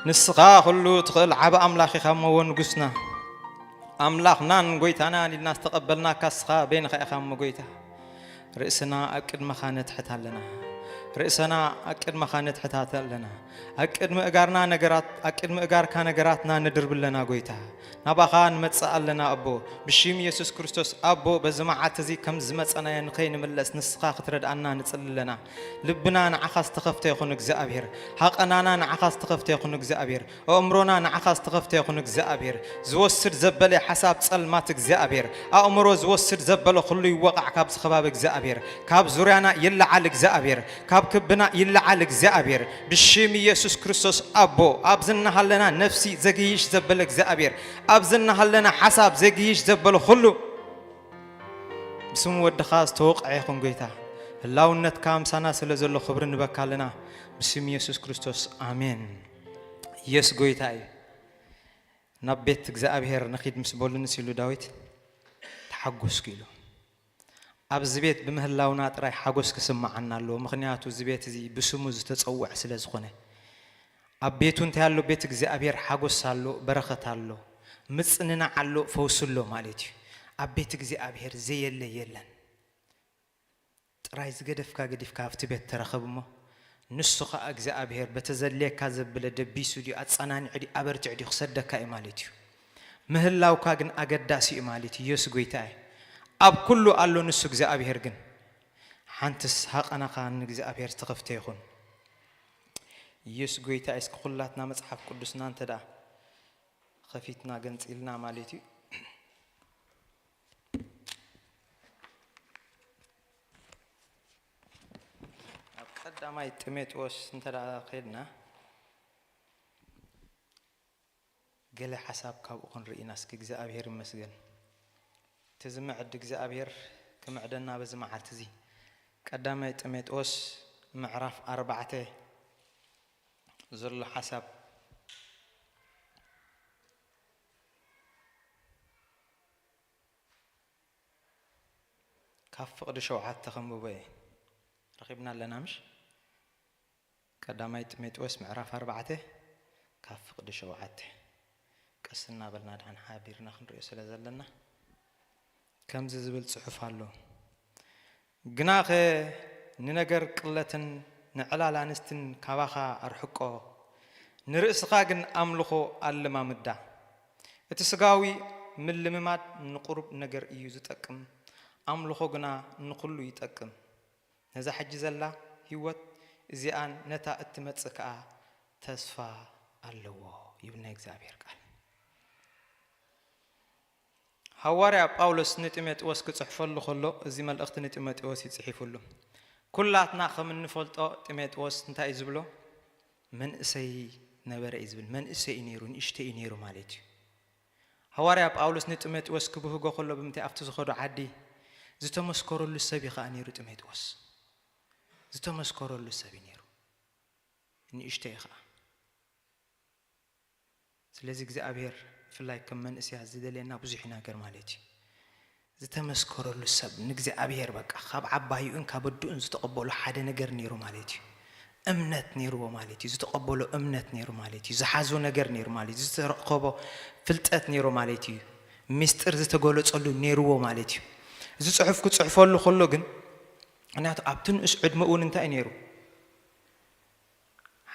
ንስኻ ኩሉ ትኽእል ዓቢ ኣምላኽ ኢኻ እሞ ንጉስና፣ ኣምላኽናን ጎይታናን ኢልና ዝተቐበልናካ ንስኻ በይንኻ ኢኻ እሞ ጎይታ። ርእስና ኣብ ቅድመኻ ነትሕት ኣለና። ርእስና ኣብ ቅድመኻ ነትሕታት ኣለና። ኣብ ቅድሚ እጋርና ነገራት፣ ኣብ ቅድሚ እጋርካ ነገራትና ነድርብ ኣለና ጎይታ። ናባኻ ንመጽእ ኣለና ኣቦ። ብሽም ኢየሱስ ክርስቶስ ኣቦ፣ በዚ መዓልቲ እዚ ከም ዝመጸናዮ ንኸይንምለስ ንስኻ ክትረድኣና ንጽሊ ኣለና። ልብና ንዓኻ ዝተኸፍተ ይኹን እግዚኣብሔር። ሃቐናና ንዓኻ ዝተኸፍተ ይኹን እግዚኣብሔር። ኣእምሮና ንዓኻ ዝተኸፍተ ይኹን እግዚኣብሔር። ዝወስድ ዘበለ ሓሳብ ጸልማት እግዚኣብሔር። ኣእምሮ ዝወስድ ዘበለ ኩሉ ይወቓዕ ካብዚ ከባቢ እግዚኣብሔር። ካብ ዙርያና ይለዓል እግዚኣብሔር። ካብ ክብና ይለዓል እግዚኣብሔር። ብሽም ኢየሱስ ክርስቶስ ኣቦ፣ ኣብዚ እናሃለና ነፍሲ ዘግይሽ ዘበለ እግዚኣብሔር። ኣብዚ እናሃለና ሓሳብ ዘግይሽ ዘበለ ኩሉ ብስም ወድኻ ዝተወቕዐ ይኹን ጎይታ። ህላውነትካ ምሳና ስለ ዘሎ ክብሪ ንበካ ኣለና። ብስም ኢየሱስ ክርስቶስ ኣሜን። ኢየሱስ ጎይታ እዩ። ናብ ቤት እግዚኣብሔር ንኺድ ምስ በሉ ንስ ኢሉ ዳዊት፣ ተሓጎስኩ ኢሉ። ኣብዚ ቤት ብምህላውና ጥራይ ሓጎስ ክስምዓና ኣለዎ። ምኽንያቱ እዚ ቤት እዚ ብስሙ ዝተጸውዐ ስለ ዝኾነ። ኣብ ቤቱ እንታይ ኣሎ? ቤት እግዚኣብሔር ሓጎስ ኣሎ፣ በረኸት ኣሎ፣ ምጽንናዕ ኣሎ፣ ፈውሲ ኣሎ ማለት እዩ። ኣብ ቤት እግዚኣብሔር ዘየለ የለን። ጥራይ ዝገደፍካ ገዲፍካ ኣብቲ ቤት ተረኸብ እሞ፣ ንሱ ኸኣ እግዚኣብሔር በተዘልየካ ዘብለ ደቢሱ ድዩ፣ ኣጸናኒዑ ድዩ፣ ኣበርቲዑ ድዩ ክሰደካ እዩ ማለት እዩ። ምህላውካ ግን ኣገዳሲ እዩ ማለት እዩ። ኢየሱስ ጎይታ እዩ። ኣብ ኩሉ ኣሎ ንሱ እግዚኣብሔር ግን። ሓንትስ ሃቐናኻ ንእግዚኣብሔር ዝተኸፍተ ይኹን። ኢየሱስ ጎይታ እዩ። እስኪ ኩላትና መጽሓፍ ቅዱስና እንተ ደኣ ኸፊትና ገንጺልና ማለት እዩ። ኣብ ቀዳማይ ጢሞቴዎስ እንተ ደኣ ኸድና፣ ገለ ሓሳብ ካብኡ ክንርኢ ኢና እስኪ። እግዚኣብሔር ይመስገን። እቲ ዝምዕድ እግዚኣብሔር ክምዕደና በዚ መዓልቲ እዚ። ቀዳማይ ጢሞቴዎስ ምዕራፍ ኣርባዕተ ዘሎ ሓሳብ። ካብ ፍቕዲ ሸውዓተ ከንብቦ እየ። ረኺብና ኣለና ምሽ? ቀዳማይ ጢሞቴዎስ ምዕራፍ ኣርባዕተ ካብ ፍቕዲ ሸውዓተ። ቀስ እናበልና ድሓን ሓቢርና ክንሪኦ ስለ ዘለና፣ ከምዚ ዝብል ጽሑፍ ኣሎ። ግናኸ ንነገር ቅለትን ንዕላል ኣንስትን ካባኻ ኣርሕቆ፣ ንርእስኻ ግን ኣምልኾ ኣለማምዳ። እቲ ስጋዊ ምልምማድ ንቁሩብ ነገር እዩ ዝጠቅም፣ ኣምልኾ ግና ንኹሉ ይጠቅም። ነዛ ሕጂ ዘላ ህይወት እዚኣን ነታ እትመጽእ ከኣ ተስፋ ኣለዎ ይብል ናይ እግዚኣብሔር ቃል። ሃዋርያ ጳውሎስ ንጢሞቴዎስ ክጽሕፈሉ ከሎ፣ እዚ መልእኽቲ ንጢሞቴዎስ እዩ ጽሒፉሉ። ኩላትና ከም እንፈልጦ ጢሞቴዎስ እንታይ እዩ ዝብሎ? መንእሰይ ነበረ እዩ ዝብል። መንእሰይ እዩ ነይሩ፣ ንእሽተይ እዩ ነይሩ ማለት እዩ። ሃዋርያ ጳውሎስ ንጢሞቴዎስ ክብህጎ ከሎ ብምንታይ ኣብቲ ዝኸዶ ዓዲ ዝተመስከረሉ ሰብ እዩ ኸኣ ነይሩ ጢሞቴዎስ። ዝተመስከረሉ ሰብ እዩ ነይሩ። ንእሽተይ ኸኣ። ስለዚ እግዚኣብሔር ብፍላይ ከም መንእሰያት ዝደልየና ብዙሕ እዩ ነገር ማለት እዩ። ዝተመስከረሉ ሰብ ንእግዚኣብሔር በቃ ካብ ዓባዩን ካብ ኣዱኡን ዝተቐበሎ ሓደ ነገር ነይሩ ማለት እዩ። እምነት ነይርዎ ማለት እዩ። ዝተቐበሎ እምነት ነይሩ ማለት እዩ። ዝሓዞ ነገር ነይሩ ማለት እዩ። ዝተረኸቦ ፍልጠት ነይሩ ማለት እዩ። ምስጢር ዝተገለጸሉ ነይርዎ ማለት እዩ። እዚ ጽሑፍ ክጽሕፈሉ ከሎ ግን፣ ምኽንያቱ ኣብቲ ንእስ ዕድመኡ እውን እንታይ ነይሩ?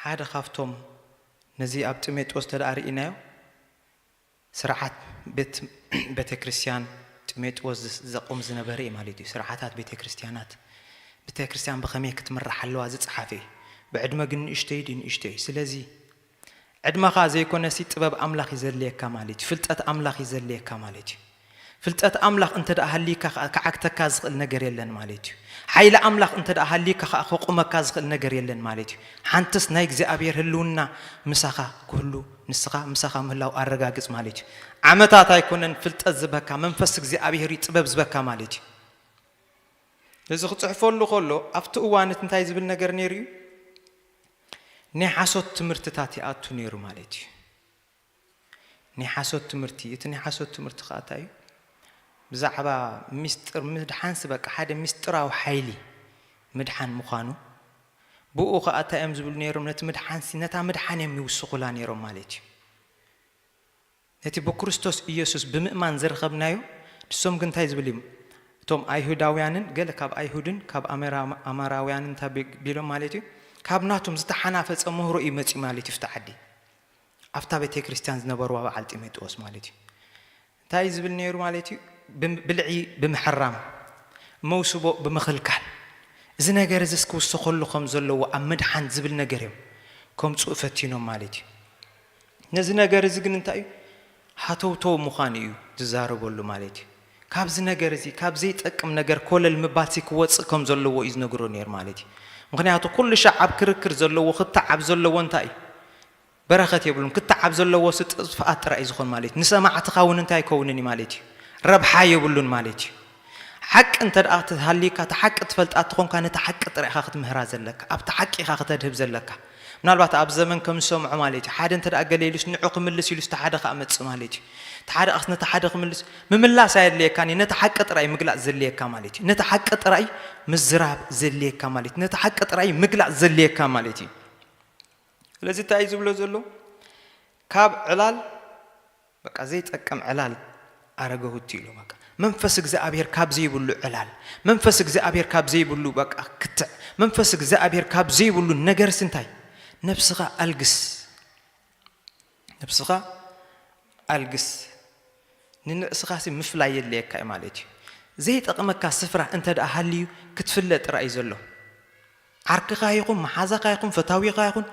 ሓደ ካብቶም ነዚ ኣብ ጢሞቴዎስ እንተ ደኣ ርኢናዮ፣ ስርዓት ቤት፣ ቤተ ክርስቲያን ጢሞቴዎስ ዘ-፣ ዘቑም ዝነበረ እዩ ማለት እዩ። ስርዓታት ቤተ ክርስቲያናት፣ ቤተ ክርስቲያን ብኸመይ ክትምራሕ ኣለዋ ዝጸሓፈ እዩ። ብዕድመ ግን ንእሽተይ ድዩ? ንእሽተይ እዩ። ስለዚ ዕድመኻ ዘይኮነሲ ጥበብ ኣምላኽ እዩ ዘድልየካ ማለት እዩ። ፍልጠት ኣምላኽ እዩ ዘድልየካ ማለት እዩ። ፍልጠት ኣምላኽ እንተ ደኣ ሃልዩካ ከኣ ክዓግተካ ዝኽእል ነገር የለን ማለት እዩ። ሓይሊ ኣምላኽ እንተ ደኣ ሃልዩካ ከኣ ከቑመካ ዝኽእል ነገር የለን ማለት እዩ። ሓንትስ ናይ እግዚኣብሔር ህልውና ምሳኻ ክህሉ፣ ንስኻ ምሳኻ ምህላው ኣረጋግጽ ማለት እዩ። ዓመታት ኣይኮነን ፍልጠት ዝበካ፣ መንፈስ እግዚኣብሔር እዩ ጥበብ ዝበካ ማለት እዩ። እዚ ክጽሕፈሉ ከሎ፣ ኣብቲ እዋን እቲ እንታይ ዝብል ነገር ነይሩ እዩ? ናይ ሓሶት ትምህርትታት ይኣቱ ነይሩ ማለት እዩ። ናይ ሓሶት ትምህርቲ፣ እቲ ናይ ሓሶት ትምህርቲ ኸኣ እንታይ እዩ? ብዛዕባ ሚስጥር ምድሓንሲ፣ በቃ ሓደ ሚስጥራዊ ሓይሊ ምድሓን ምዃኑ፣ ብኡ ኸዓ እንታይ እዮም ዝብሉ ነይሮም? ነቲ ምድሓንሲ፣ ነታ ምድሓን እዮም ይውስኹላ ነይሮም ማለት እዩ። ነቲ ብክርስቶስ ኢየሱስ ብምእማን ዝረኸብናዮ፣ ንሶም ግን እንታይ ዝብል እዩ? እቶም ኣይሁዳውያንን ገለ ካብ ኣይሁድን ካብ ኣመራ-፣ ኣማራውያንን እንታይ ቢ-፣ ቢሎም ማለት እዩ? ካብ ናቶም ዝተሓናፈጸ ምህሮ እዩ መጺኡ ማለት እዩ፣ ኣብቲ ዓዲ። ኣብታ ቤተ ክርስቲያን ዝነበርዋ በዓል ጢሞቴዎስ ማለት እዩ። እንታይ እዩ ዝብል ነይሩ ማለት እዩ? ብም-፣ ብልዒ ብምሕራም፣ መውስቦ ብምኽልካል፣ እዚ ነገር እዚስ ክውሰኸሉ ከም ዘለዎ ኣብ ምድሓን ዝብል ነገር እዮም ከምጽኡ ፈቲኖም ማለት እዩ። ነዚ ነገር እዚ ግን እንታይ እዩ? ሃተውተው ምዃን እዩ ዝዛረበሉ ማለት እዩ። ካብዚ ነገር እዚ፣ ካብ ዘይጠቅም ነገር ኮለል ምባልሲ ክወጽእ ከም ዘለዎ እዩ ዝነግሮ ነይሩ ማለት እዩ። ምኽንያቱ ኩሉ ሻዕ ኣብ ክርክር ዘለዎ፣ ክተዓብ ዘለዎ እንታይ እዩ? በረኸት የብሉን። ክተዓብ ዘለዎ ሲ ጥፍኣት ጥራይ እዩ ዝኾን ማለት እዩ። ንሰማዕትኻ እውን እንታይ ይከውንን እዩ ማለት እዩ? ረብሓ የብሉን ማለት እዩ። ሓቂ እንተ ደኣ ትሃልዩካ፣ እቲ ሓቂ ትፈልጣ ተኾንካ፣ ነቲ ሓቂ ጥራይ ኢኻ ክትምህራ ዘለካ። ኣብቲ ሓቂ ኢኻ ክተድህብ ዘለካ። ምናልባት ኣብ ዘመን ከም ዝሰምዖ ማለት እዩ። ሓደ እንተ ደኣ ገለ ኢሉስ ንዑ ክምልስ ኢሉስ እቲ ሓደ ከኣ መጽእ ማለት እዩ። እቲ ሓደ ኣስ ነቲ ሓደ ክምልስ፣ ምምላስ ኣየድልየካን እዩ። ነቲ ሓቂ ጥራይ ምግላጽ ዘድልየካ ማለት እዩ። ነቲ ሓቂ ጥራይ ምዝራብ ዘድልየካ ማለት እዩ። ነቲ ሓቂ ጥራይ ምግላጽ ዘድልየካ ማለት እዩ። ስለዚ እንታይ እዩ ዝብሎ ዘሎ? ካብ ዕላል፣ በቃ ዘይጠቅም ዕላል ኣረገውቲ ኢሉ፣ በቃ መንፈስ እግዚኣብሔር ካብ ዘይብሉ ዕላል፣ መንፈስ እግዚኣብሔር ካብ ዘይብሉ በቃ ክትዕ፣ መንፈስ እግዚኣብሔር ካብ ዘይብሉ ነገርሲ እንታይ? ነብስኻ ኣልግስ። ነብስኻ ኣልግስ። ንንርእስኻሲ ምፍላይ የድልየካ እዩ ማለት እዩ። ዘይጠቕመካ ስፍራ እንተ ደኣ ሃልዩ ክትፍለ ጥራይ እዩ ዘሎ። ዓርክኻ ይኹን፣ መሓዛኻ ይኹን፣ ፈታዊኻ ይኹን፣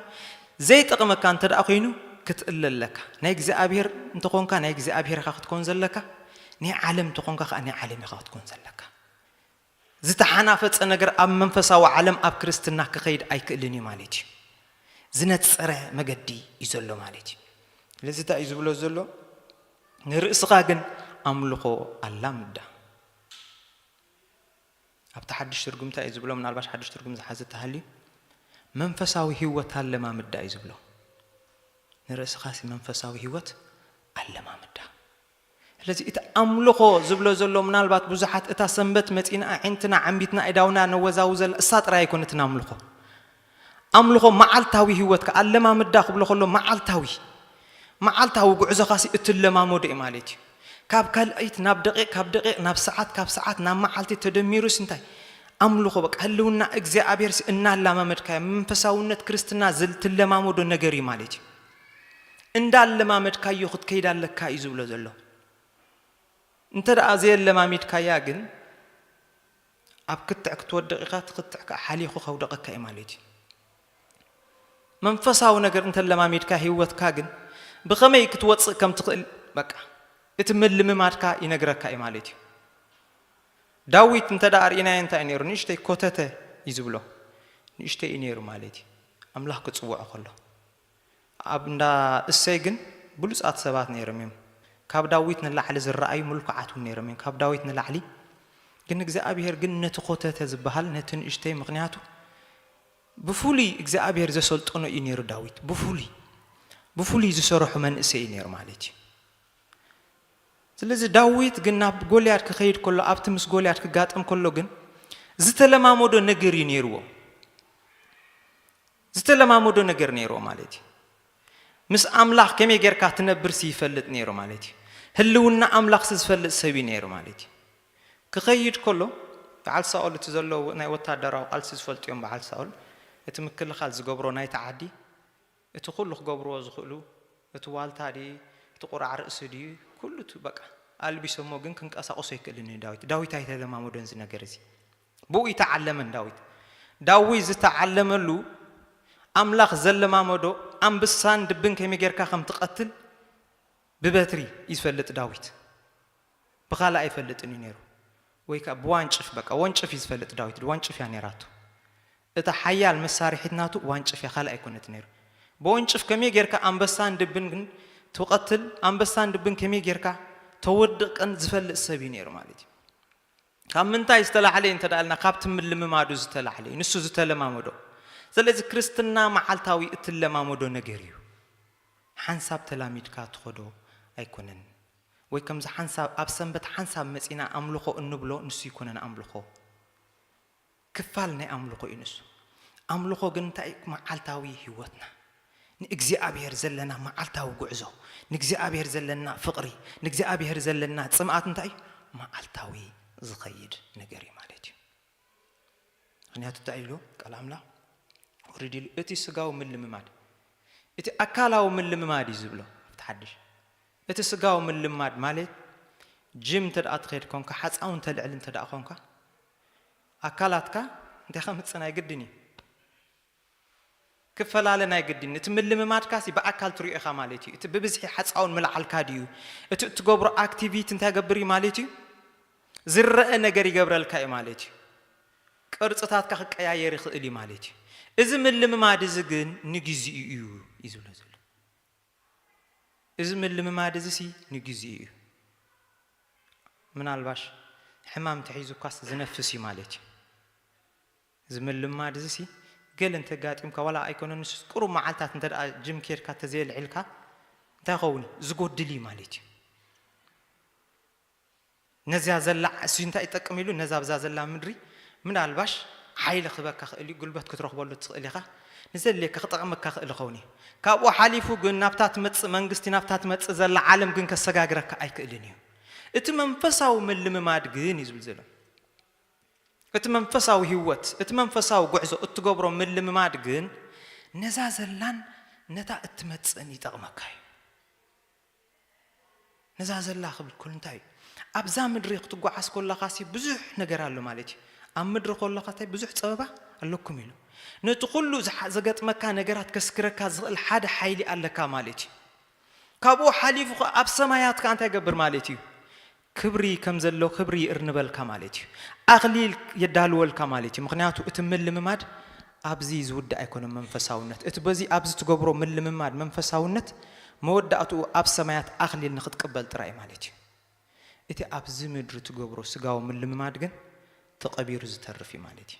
ዘይጠቕመካ እንተ ደኣ ኮይኑ ክትእለ ኣለካ። ናይ እግዚኣብሔር እንተኾንካ ናይ እግዚኣብሔር ኢኻ ክትኮን ዘለካ፣ ናይ ዓለም እንተኾንካ ከኣ ናይ ዓለም ኢኻ ክትኮን ዘለካ። ዝተሓናፈጸ ነገር ኣብ መንፈሳዊ ዓለም ኣብ ክርስትና ክኸይድ ኣይክእልን እዩ ማለት እዩ። ዝነጸረ መገዲ እዩ ዘሎ ማለት እዩ። ስለዚ እንታይ እዩ ዝብሎ ዘሎ? ንርእስኻ ግን ኣምልኾ ኣላምዳ። ኣብቲ ሓድሽ ትርጉም እንታይ እዩ ዝብሎ? ምናልባሽ ሓድሽ ትርጉም ዝሓዘ ተሃልዩ፣ መንፈሳዊ ህይወት ኣለማምዳ እዩ ዝብሎ። ንርእስኻሲ መንፈሳዊ ህይወት ኣለማምዳ። ስለዚ እቲ ኣምልኾ ዝብሎ ዘሎ፣ ምናልባት ብዙሓት እታ ሰንበት መጺና ኣዒንትና ዓምቢትና ኣእዳውና ነወዛውዘላ፣ እሳ ጥራይ ኣይኮነትን ኣምልኾ። ኣምልኾ መዓልታዊ ህይወትካ ኣለማምዳ ክብሎ ከሎ መዓልታዊ፣ መዓልታዊ ጉዕዞኻሲ እትለማመዶ እዩ ማለት እዩ። ካብ ካልኣይት ናብ ደቂቕ፣ ካብ ደቂቕ ናብ ሰዓት፣ ካብ ሰዓት ናብ መዓልቲ ተደሚሩስ እንታይ? ኣምልኾ በቃ ህልውና እግዚኣብሔርሲ እናላማመድካዮ፣ መንፈሳውነት ክርስትና ዝል-፣ ትለማመዶ ነገር እዩ ማለት እዩ። እንዳለማመድካዮ ክትከይድ ኣለካ እዩ ዝብሎ ዘሎ። እንተ ደኣ ዘየለማሚድካያ ግን ኣብ ክትዕ ክትወድቕ ኢኻ፣ እቲ ክትዕ ከኣ ሓሊኹ ከውደቐካ እዩ ማለት እዩ። መንፈሳዊ ነገር እንተለማሚድካ ህይወትካ ግን ብኸመይ ክትወጽእ ከም ትኽእል በቃ እቲ ምልምማድካ ይነግረካ እዩ ማለት እዩ። ዳዊት እንተ ደኣ ርኢናዮ እንታይ እዩ ነይሩ? ንእሽተይ ኮተተ እዩ ዝብሎ። ንእሽተይ እዩ ነይሩ ማለት እዩ። ኣምላኽ ክጽውዖ ከሎ። ኣብ እንዳ እሴይ ግን ብሉጻት ሰባት ነይሮም እዮም። ካብ ዳዊት ንላዕሊ ዝረኣዩ ምልኩዓት እውን ነይሮም እዮም። ካብ ዳዊት ንላዕሊ ግን እግዚኣብሔር ግን ነቲ ኮተተ ዝበሃል ነቲ ንእሽተይ፣ ምኽንያቱ ብፍሉይ እግዚኣብሔር ዘሰልጠኖ እዩ ነይሩ ዳዊት። ብፍሉይ፣ ብፍሉይ ዝሰርሖ መንእሰይ እዩ ነይሩ ማለት እዩ። ስለዚ ዳዊት ግን ናብ ጎልያድ ክኸይድ ከሎ፣ ኣብቲ ምስ ጎልያድ ክጋጠም ከሎ ግን ዝተለማመዶ ነገር እዩ ነይርዎ። ዝተለማመዶ ነገር ነይርዎ ማለት እዩ። ምስ ኣምላኽ ከመይ ጌርካ ትነብርሲ ይፈልጥ ነይሩ ማለት እዩ። ህልውና ኣምላኽሲ ዝፈልጥ ሰብ እዩ ነይሩ ማለት እዩ። ክኸይድ ከሎ፣ በዓል ሳኦል እቲ ዘለዎ ናይ ወታደራዊ ቃልሲ ዝፈልጡ እዮም። በዓል ሳኦል እቲ ምክልኻል ዝገብሮ ናይቲ ዓዲ፣ እቲ ኩሉ ክገብርዎ ዝኽእሉ፣ እቲ ዋልታ ድዩ፣ እቲ ቁራዕ ርእሲ ድዩ፣ ኩሉ እቲ በቃ ኣልቢሶሞ፣ ግን ክንቀሳቐሶ ኣይክእልን እዩ ዳዊት። ዳዊት ኣይተለማመዶን እዚ ነገር እዚ። ብኡ ይተዓለመን ዳዊት። ዳዊት ዝተዓለመሉ ኣምላኽ ዘለማመዶ ኣንበሳን ድብን ከመይ ጌርካ ከም ትቐትል ብበትሪ እዩ ዝፈልጥ ዳዊት። ብኻልእ ኣይፈልጥን እዩ ነይሩ። ወይ ከኣ ብዋንጭፍ፣ በቃ ወንጭፍ እዩ ዝፈልጥ ዳዊት። ወንጭፍ እያ ነይራቶ። እታ ሓያል መሳርሒት ናቱ ዋንጭፍ እያ፣ ካልእ ኣይኮነትን ነይሩ። ብወንጭፍ ከመይ ጌርካ ኣንበሳን ድብን ግን ትቐትል፣ ኣንበሳን ድብን ከመይ ጌርካ ተወድቕን ዝፈልጥ ሰብ እዩ ነይሩ ማለት እዩ። ካብ ምንታይ ዝተላዕለ እዩ እንተ ደኣ ኢልና፣ ካብቲ ምልምማዱ ዝተላዕለ እዩ፣ ንሱ ዝተለማመዶ። ስለዚ ክርስትና መዓልታዊ እትለማመዶ ነገር እዩ። ሓንሳብ ተላሚድካ ትኸዶ ኣይኮነን። ወይ ከምዚ ሓንሳብ፣ ኣብ ሰንበት ሓንሳብ መጺና ኣምልኾ እንብሎ፣ ንሱ ኣይኮነን ኣምልኾ። ክፋል ናይ ኣምልኾ እዩ ንሱ። ኣምልኾ ግን እንታይ እዩ? መዓልታዊ ህይወትና፣ ንእግዚኣብሔር ዘለና መዓልታዊ ጉዕዞ፣ ንእግዚኣብሔር ዘለና ፍቕሪ፣ ንእግዚኣብሔር ዘለና ጽምኣት እንታይ እዩ? መዓልታዊ ዝኸይድ ነገር እዩ ማለት እዩ። ምኽንያቱ እንታይ ኢሉ ቃል ኣምላኽ? ውርድ ኢሉ እቲ ስጋዊ ምልምማድ፣ እቲ ኣካላዊ ምልምማድ እዩ ዝብሎ ኣብቲ ሓድሽ። እቲ ስጋዊ ምልምማድ ማለት ጅም እንተ ደኣ ትኸይድ ኮንካ፣ ሓፃው እንተ ልዕል እንተ ደኣ ኮንካ፣ ኣካላትካ እንታይ ከምፅእ ናይ ግድን እዩ። ክፈላለ ናይ ግድን። እቲ ምልምማድካሲ ብኣካል ትሪኦ ኢኻ ማለት እዩ። እቲ ብብዝሒ ሓፃውን ምልዓልካ ድዩ? እቲ እትገብሮ ኣክቲቪቲ እንታይ ገብር እዩ ማለት እዩ? ዝረአ ነገር ይገብረልካ እዩ ማለት እዩ። ቅርፅታትካ ክቀያየር ይኽእል እዩ ማለት እዩ። እዚ ምልምማድ እዚ ግን ንግዜኡ እዩ እዩ ዝብሎ ዘሎ። እዚ ምልምማድ እዚ ሲ ንግዜኡ እዩ። ምናልባሽ ሕማም ተሒዙኳስ ዝነፍስ እዩ ማለት እዩ። እዚ ምልምማድ እዚ ሲ ገለ እንተጋጢምካ ዋላ ኣይኮነን ንሱስ ቁሩብ መዓልታት እንተ ደኣ ጅም ኬድካ ተዘየልዒልካ እንታይ ይኸውን እዩ? ዝጎድል እዩ ማለት እዩ። ነዚያ ዘላ እሱ እንታይ ይጠቅም ኢሉ ነዛ ብዛ ዘላ ምድሪ ምናልባሽ ሓይሊ ክበካ ክእል እዩ፣ ጉልበት ክትረኽበሉ ትኽእል ኢኻ፣ ንዘድልየካ ክጠቕመካ ክእል ይኸውን እዩ። ካብኡ ሓሊፉ ግን ናብታ ትመጽእ መንግስቲ ናብታ ትመጽእ ዘላ ዓለም ግን ከሰጋግረካ ኣይክእልን እዩ። እቲ መንፈሳዊ ምልምማድ ግን እዩ ዝብል ዘሎ። እቲ መንፈሳዊ ህይወት፣ እቲ መንፈሳዊ ጉዕዞ እትገብሮ ምልምማድ ግን ነዛ ዘላን ነታ እትመጽእን ይጠቕመካ እዩ። ነዛ ዘላ ክብል ከሎ እንታይ እዩ? ኣብዛ ምድሪ ክትጓዓዝ ከለኻሲ ብዙሕ ነገር ኣሎ ማለት እዩ። ኣብ ምድሪ ከለኻ እንታይ ብዙሕ ጸበባ ኣለኩም ኢሉ። ነቲ ኩሉ ዝሓ-፣ ዘገጥመካ ነገራት ከስክረካ ዝኽእል ሓደ ሓይሊ ኣለካ ማለት እዩ። ካብኡ ሓሊፉ ኸ ኣብ ሰማያት ከኣ እንታይ ይገብር ማለት እዩ? ክብሪ ከም ዘሎ ክብሪ ይእርንበልካ ማለት እዩ። ኣኽሊል የዳልወልካ ማለት እዩ። ምኽንያቱ እቲ ምልምማድ ኣብዚ ዝውዳእ ኣይኮነን መንፈሳውነት። እቲ በዚ ኣብዚ ትገብሮ ምልምማድ መንፈሳውነት መወዳእትኡ ኣብ ሰማያት ኣኽሊል ንኽትቅበል ጥራይ ማለት እዩ። እቲ ኣብዚ ምድሪ ትገብሮ ስጋዊ ምልምማድ ግን ተቐቢሩ ዝተርፍ እዩ ማለት እዩ።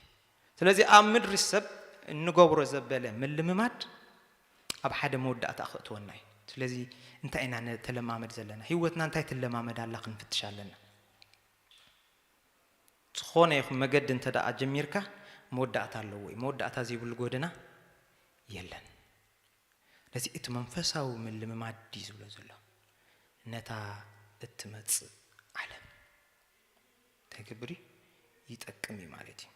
ስለዚ ኣብ ምድሪ ሰብ እንገብሮ ዘበለ ምልምማድ ኣብ ሓደ መወዳእታ ክእትወና እዩ። ስለዚ እንታይ ኢና ነተለማመድ ዘለና? ህይወትና እንታይ ትለማመድ ኣላ ክንፍትሽ ኣለና። ዝኾነ ይኹን መገዲ እንተ ደኣ ጀሚርካ መወዳእታ ኣለዎ እዩ። መወዳእታ ዘይብሉ ጎደና የለን። ነዚ እቲ መንፈሳዊ ምልምማድ ድዩ ዝብሎ ዘሎ? ነታ እትመጽእ ዓለም እንታይ ይገብር እዩ? ይጠቅም እዩ ማለት እዩ።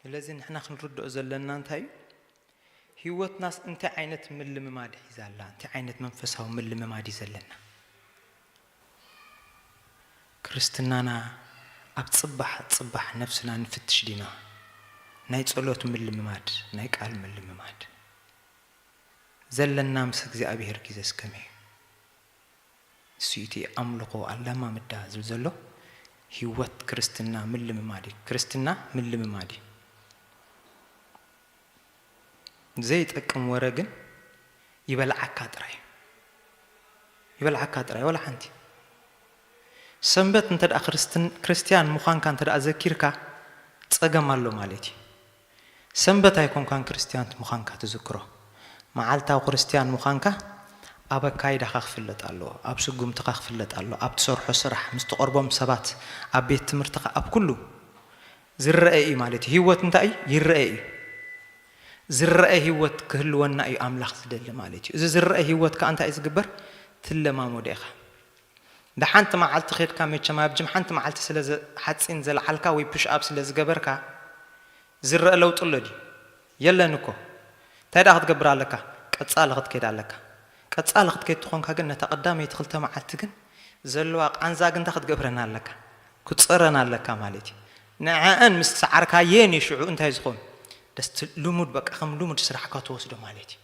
ስለዚ ንሕና ክንርድኦ ዘለና እንታይ እዩ? ህይወትናስ እንታይ ዓይነት ምልምማድ ሒዛ ኣላ? እንታይ ዓይነት መንፈሳዊ ምልምማድ እዩ ዘለና? ክርስትናና ኣብ ጽባሕ ጽባሕ ነፍስና ንፍትሽ ዲና? ናይ ጸሎት ምልምማድ፣ ናይ ቃል ምልምማድ ዘለና ምስ እግዚኣብሔር ግዜስ ከመይ እዩ? እሱ እቲ ኣምልኾ ኣላማምዳ ዝብል ዘሎ ህይወት ክርስትና ምልምማድ እዩ። ክርስትና ምልምማድ እዩ። ዘይጠቅም ወረ ግን ይበልዓካ ጥራይ። ይበልዓካ ጥራይ፣ ወላ ሓንቲ። ሰንበት እንተ ደኣ ክርስትን-፣ ክርስትያን ምዃንካ እንተ ደኣ ዘኪርካ፣ ጸገም ኣሎ ማለት እዩ። ሰንበት ኣይኮንካን ክርስትያን ምዃንካ ትዝክሮ። መዓልታዊ ክርስትያን ምዃንካ ኣብ ኣካይዳኻ ክፍለጥ ኣለዎ፣ ኣብ ስጉምትኻ ክፍለጥ ኣለዎ፣ ኣብ ትሰርሖ ስራሕ፣ ምስ ትቐርቦም ሰባት፣ ኣብ ቤት ትምህርትኻ፣ ኣብ ኩሉ ዝረአ እዩ ማለት እዩ። ህይወት እንታይ እዩ? ይረአ እዩ። ዝረአ ህይወት ክህልወና እዩ ኣምላኽ ዝደሊ ማለት እዩ። እዚ ዝረአ ህይወት ከኣ እንታይ እዩ ዝግበር? ትለማመዶ ኢኻ። ደሓንቲ መዓልቲ ኸድካ መቸም ኣብ ጅም ሓንቲ መዓልቲ ስለ ዘ-፣ ሓጺን ዘልዓልካ ወይ ፑሽ ኣፕ ስለ ዝገበርካ ዝረአ ለውጢ ኣሎ ድዩ? የለን እኮ። እንታይ ደኣ ክትገብር ኣለካ? ቀጻሊ ክትከይድ ኣለካ። ቀጻሊ ክትከይድ ትኾንካ ግን ነታ ቀዳመይቲ ክልተ መዓልቲ ግን ዘለዋ ቃንዛ ግን እንታይ ክትገብረን ኣለካ? ክትጸረን ኣለካ ማለት እዩ። ንዐአን ምስ ሰዓርካየን እዩ ሽዑ እንታይ ዝኾን? ደስ ት-፣ ልሙድ በቃ ከም ልሙድ ስራሕካ ትወስዶ ማለት እዩ።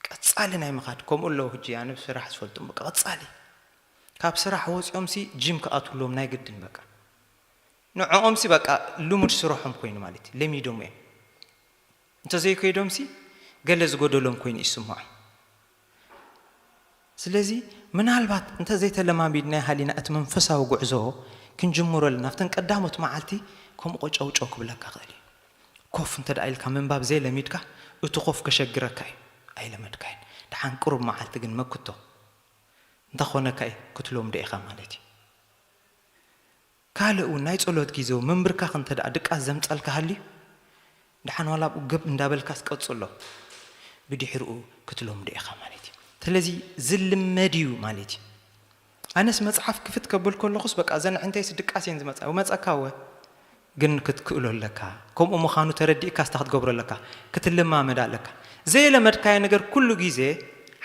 ቀጻሊ ናይ ምኻድ ከምኡ ኣለዉ። ሕጂ ኣነ ብስራሕ ዝፈልጦም በቃ ቀጻሊ ካብ ስራሕ ወጺኦምሲ ጂም ክኣትውሎም ናይ ግድን በቃ ንዕኦምሲ በቃ ልሙድ ስርሖም ኮይኑ ማለት እዩ። ለሚዶም እዮም። እንተዘይከይዶምሲ ገለ ዝጎደሎም ኮይኑ ይስምዖም። ስለዚ ምናልባት እንተዘይተለማሚድናዮ ሃሊና እቲ መንፈሳዊ ጉዕዞ ክንጅምሮ ኣለና። ኣብተን ቀዳሞት መዓልቲ ከምኡ ቆጨውጨው ክብለካ ክእል እዩ። ኮፍ እንተ ደኣ ኢልካ ምንባብ ዘይለሚድካ እቲ ኮፍ ከሸግረካ እዩ። ኣይለመድካዮን። ደሓን ቅሩብ መዓልቲ ግን መክቶ። እንተኾነካ እዩ ክትለምዶ ኢኻ ማለት እዩ። ካልእ እውን ናይ ጸሎት ግዜ ምንብርካኽ እንተ ደኣ ድቃስ ዘምጸልካ ሃልዩ፣ ደሓን ዋላ ኣብኡ ግብ እንዳበልካስ ቀጽሎ፣ ብድሕሪኡ ክትለምዶ ኢኻ ማለት እዩ። ስለዚ ዝልመድ እዩ ማለት እዩ። ኣነስ መጽሓፍ ክፍት ከብል ከለኹስ በቃ እዘን ኣዕንተይስ ድቃስ እየን ዝመጻ፣ መጸካ እወ፣ ግን ክትክእሎ ኣለካ። ከምኡ ምዃኑ ተረዲእካ ስታ ክትገብሮ ኣለካ፣ ክትልማመድ ኣለካ። ዘየለመድካዮ ነገር ኩሉ ግዜ